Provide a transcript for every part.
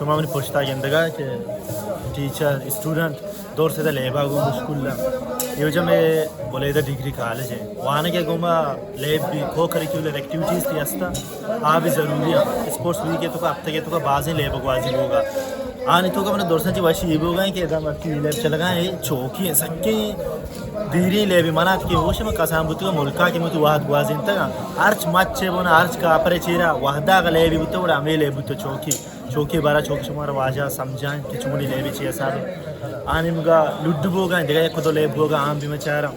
ما منی پشتا گندگا کہ ٹیچر، اسٹوڈنٹ دور سے لیبا گوں مشغول ایں۔ یہ وجہ میں بلیدہ ڈگری کالج ہے۔ وانگے گوما لیب بھی کو کریکولر ایکٹیویٹیز تھی ہستا، آ بھی ضروری ہے۔ اسپورٹس ویک کے توکا، ہفتہ کے توکا بازیں لیب گوازی ہوگا۔ آنی توکا من درساں چی وشی یہ بوگا کہ ادا مرتی لیب چلگا ہے، چوکی ہے سکیں دیری لیبی منات کہ ہوش میں کسان بوتگا ملکا کہ مت وہد گوازینتگا۔ ہرچ مچے بونا، ہرچ کاپرے چیرا وہدا کا لیبی بوتا، وڑا ہمیں لیب بوتا چوکی۔ چوکی بارا چوکی شمارا واجہ سمجھائیں کہ چونی لیبی چی حساب ہے۔ آنی مگا لڈ بوگا، دیگا یک دو لیب بوگا، آن بھی مچارا۔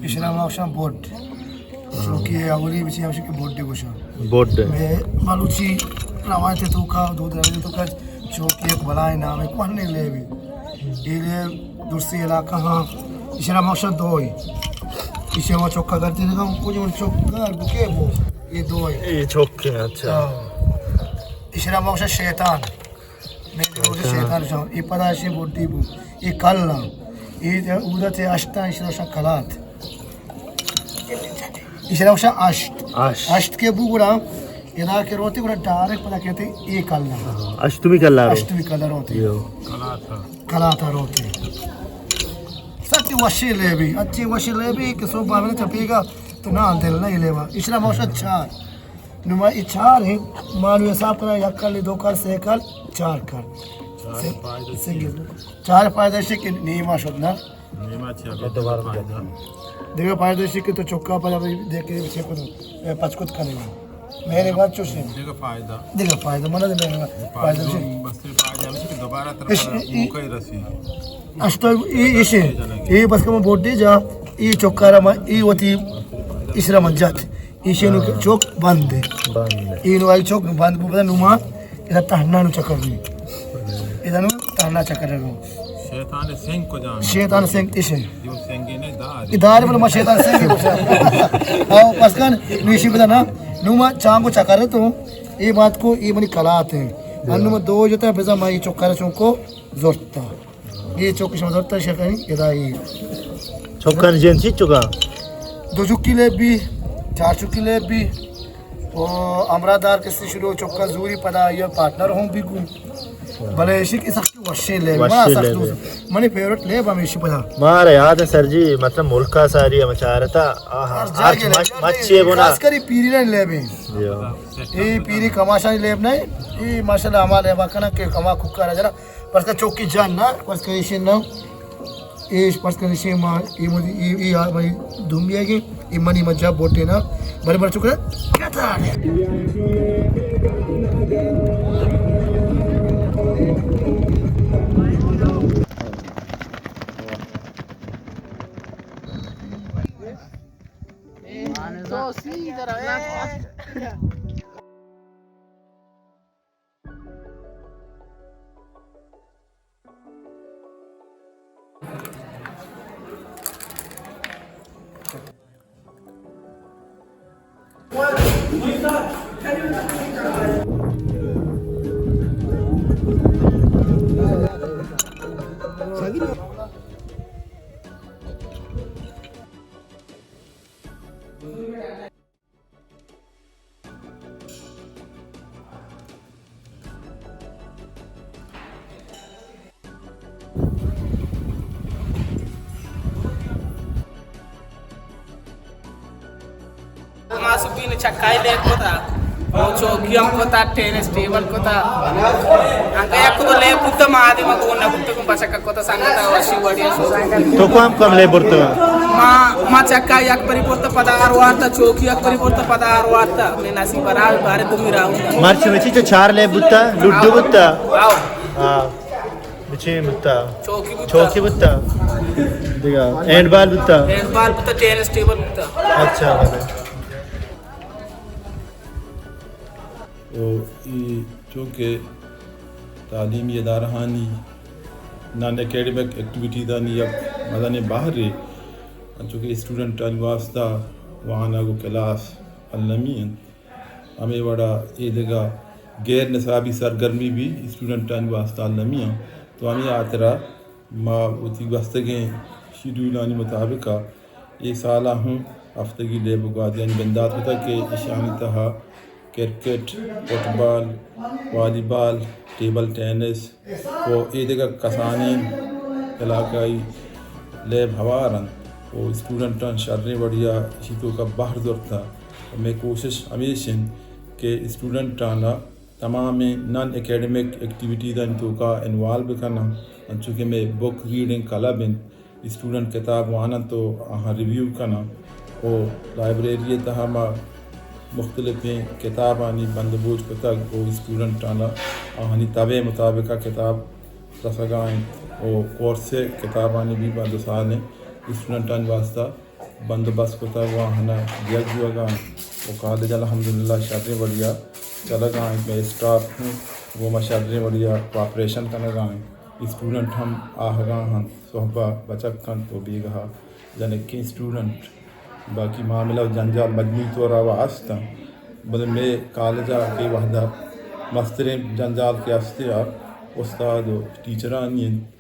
اشرا ما گوشاں بوڈ۔ چوکی اولی بچی ہمشی کہ بوڈ گوشاں۔ بوڈ۔ میں بلوچی روایت توکا، دود رواج توکا چوکی ایک بلائیں نام ہے، کوہنیں لیبی۔ یہ لیب درسی علاقہ ہاں۔ اشرا ما گوشاں دوئی۔ اشرا ما چوکا کرتے دیگا، کچھ چوکا بکے بو۔ یہ دوئی۔ یہ چوکے، اچھا۔ ہاں۔ اشرا ما گوشاں شیطان۔ میں گوشاں اچھا۔ شیطان شاہ۔ یہ پدا اشی بوڈی بو۔ یہ کل نام۔ یہ اودا تے اشتا، اشرا شاہ کلات۔ ایشرا گوشاں اشت۔ اشت۔ اشت کہ بو گڑا ادا کہ روتی گڑا ڈائریکٹ پدا کہتے اے کلا۔ ہاں، اشتمی کلا رو۔ اشتمی کلا روتی۔ یو۔ کلاتا روتی۔ سچی وشی لیبی، اچھی وشی لیبی کہ سو بابنے چپیگا تو نا دل نہیں لیوا۔ ایشرا موشا چار۔ نما ای چار ہیں، مانو حساب کرا یک کل، دو کل، سے کل، چار کل۔ چار سے-، فائدہ سے-، چار فائدہ شے کہ نیما شد نا۔ نیما چیا؟ دوبارہ فائدہ۔ دیگہ فائدہ اسی کہ تو چکا پر ابھی دیکھ کے اسے کو، اے، پچ کت کرے گا۔ میرے بات چوشے۔ دیگہ فائدہ۔ دیگہ فائدہ، منا دے میرے بات۔ فائدہ فائدہ سے۔ بس فائدہ ہمیشہ کہ دوبارہ تر اس-، پر ای-، موقع ہی رسی۔ اس تو ای-، اسے، ای بس کم بوڈی جا، ای چکا را ما، ای وتی اسرا من جات۔ ایشی نو ہاں۔ چوک بند ہے۔ بند ہے۔ اینو آئی چوک بند بو، پدا نما ادا تہنا نو چکر نہیں۔ ادا نو تہنا چکر رہو۔ شیطان سنگ کجا؟ شیطان سنگ ایشے۔ جو سنگے نہیں دار۔ ادار بل ما شیطان سنگ کو۔ او پس کن نیشی بدا نا۔ نما چانگو چکر تو، یہ بات کو، یہ منی کلات ہیں۔ انو ما دو جتا بزا ما یہ چکر چونکو زورتا۔ یہ چوکی شما زرتا شکنی ادائی۔ چوکان جن چی چوکا؟ دو چوکی لیب بی، چار چوکی لیب بی۔ او امرا دار کسی شروع چوکا زوری پدا یا پارٹنر ہوں بی گو۔ بلے ایشی کی سخت وشیں لیب، وشیں ما سخت لیب۔ دوست۔ منی فیورٹ لیب ہمیشی پدا۔ مارا یاد ہے سر جی، مطلب ملکا ساری ہم چارتا۔ آہا، ہر جگہ ہر لیب، مچ-، مچے بنا۔ خاص کری پیری لیب ہیں۔ اے پیری کماشانی لیب نہیں، اے ماشاءاللہ ہما لیبا کنا کہ کما ککا را جنا۔ پرس کا چوکی جان نا، پرس کا ایشے نا، ایش پرس کا ایشے ما، یہ مجھے، یہ، یہ یار بھائی دومی ہے کہ یہ منی مجا بوٹے نا، بڑے بڑے چکرے، کیا تھا؟ تو سیدھا روے۔ ما سبین چکائی لیب کتا، او چوکی ہم کتا، ٹینس ٹیبل کتا۔ انگا یک دو لیب بوتا، ما آدی ما گون نہ بوتا، گون بچکا کتا سنگتا، وشی وڑی شو۔ تو کم کم لیب برتا؟ ما، ما چکا یک بری برتا، پدا آر وارتا، چوکی یک بری برتا، پدا آر وارتا۔ میں نصیب برا بارے دومی راؤنڈ۔ مرچی مچی چو چار لیب بوتا، لڈو بوتا۔ آؤ۔ ہاں۔ بچے بوتا۔ چوکی بوتا۔ چوکی بوتا۔ دیگا ہینڈ بال بوتا۔ ہینڈ بال بوتا، ٹینس ٹیبل بوتا۔ اچھا، بلے۔ او ای چونکہ تعلیمی ادارہانی نان اکیڈمک ایکٹیویٹیزانی یک مزنیں بہرے، انچو کہ اسٹوڈنٹانی واسطہ وانگ و کلاس المی انت، ہمے وڑا اے دگہ غیر نصابی سرگرمی بھی اسٹوڈنٹانی واسطہ المی انت، تو ہمے ہاترا ما وتی گوستگیں شیڈیولانی مطابق ءَ اے سال ءَ ہم ہفتگی لیب ءُ گوادیانی بندات کتگ کہ ایشانی تہا کرکٹ، فٹبال، والی بال، ٹیبل ٹینس و اے دگہ کسانیں علاقائی لیب ہوار انت و اسٹوڈنٹاں شریں وڑیا اشی توکا بہر زرتہ۔ و مئے کوشش ہمیش انت کہ اسٹوڈنٹانا تمامیں نان اکیڈمک ایکٹیویٹیزانی توکا انوالو بکناں، انچو کہ مئے بک ریڈنگ کلب انت، اسٹوڈنٹ کتاب واننت و آہاں ریویو کناں و لائبریری ءِ تہا ما مختلفیں کتابانی بندوبست کتگ و اسٹوڈنٹانا آہانی تب ءِ مطابق ءَ کتاب رسگا انت و کورس ءِ کتابانی بھی ما دو سالیں اسٹوڈنٹانی واسطہ بندوبست کتگ و آہانا دیگ بوگا انت و کالج الحمدللہ شریں وڑیا چلگا انت۔ مئے اسٹاف ہم گوما شریں وڑیا کوآپریشن کنگا انت۔ اسٹوڈنٹ ہم آہگا انت، سہبا بچک کنت و بیگہا جنکیں اسٹوڈنٹ۔ باقی معاملہ و جنجال مجموعی طورا و است انت، بلے مئے کالجا اے وہدا مستریں جنجال کہ است آ استاد و ٹیچرانی انت۔